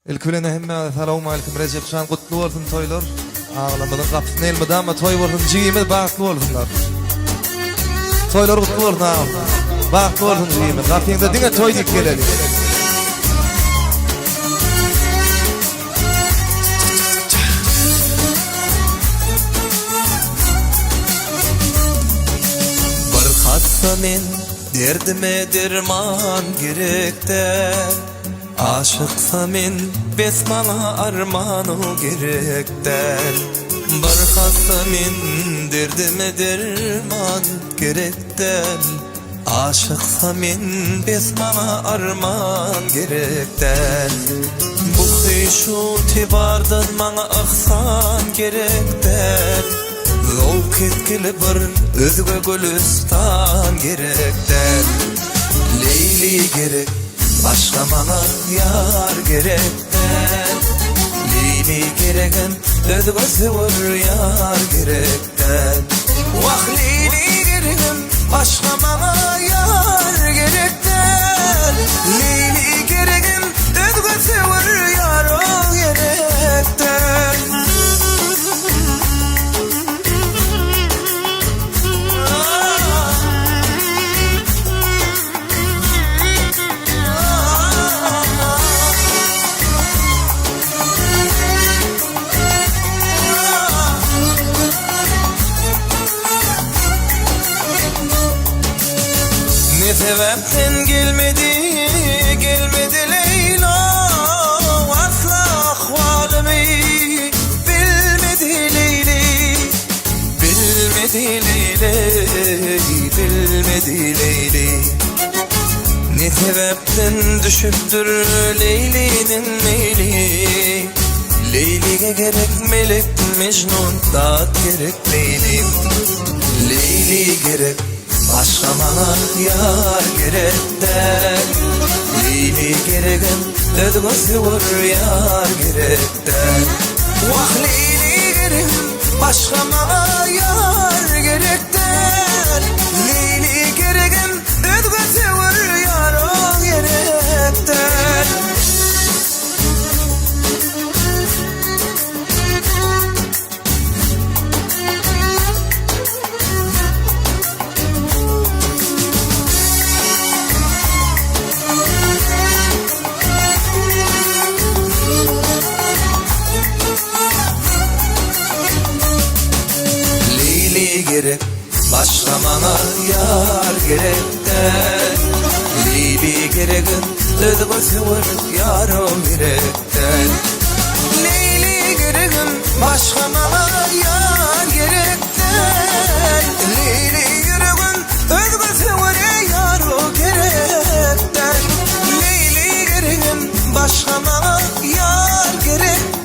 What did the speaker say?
Ilki bilen hemmäňize salowmalikim Rejepjan gutly bolsun toýlar. Aglamyzyň gapysynda elmydama toý bolsun jigimiz bagtly bolsunlar. Toýlar gutly bolsun agam. Bagtly bolsun jigimiz. Gapyňda diňe toý diýip geleli. Bir hassa men derdime derman gerek däl. Aşyksa men bes maňa armano gerek däl. Bir hassa men derdime derman gerek däl. Aşyksa men bes maňa arman gerek däl. Bu hyşu tebardan maňa yhsan gerek däl. Zowk etgili bir özge gülüstan gerek däl. Leýli gerek, başga maňa ýar gerek däl. Leýli geregem, özge söwer ýar gerek däl. Wah, Leýli geregem, başga maňa ýar gerek däl. Leýli geregem, özge söwer ýar gerek däl. Ne sebäpden gelmedi, gelmedi Leýla Asla ahwalymy bilmedi Leýli Bilmedi Leýli, bilmedi Leýli Ne sebäpden düşüpdir Leýliniň meýli Leýlige gerek melek Mejnun zat gerek Leýli Leýli gerek başga maňa ýar gerek däl Leýli geregem özge söwer ýar gerek däl Wah Leýli geregem başga maňa ýar gerek däl Leýli geregem özge söwer ýar gerek däl. Leýli gerek, başga maňa ýar gerek däl. Leýli geregim, özge söwer ýarym gerek däl. Leýli geregim, başga maňa ýar gerek däl. Leýli ýüregim, özge söwer ýarym gerek däl. Leýli geregim, başga maňa ýar gerek.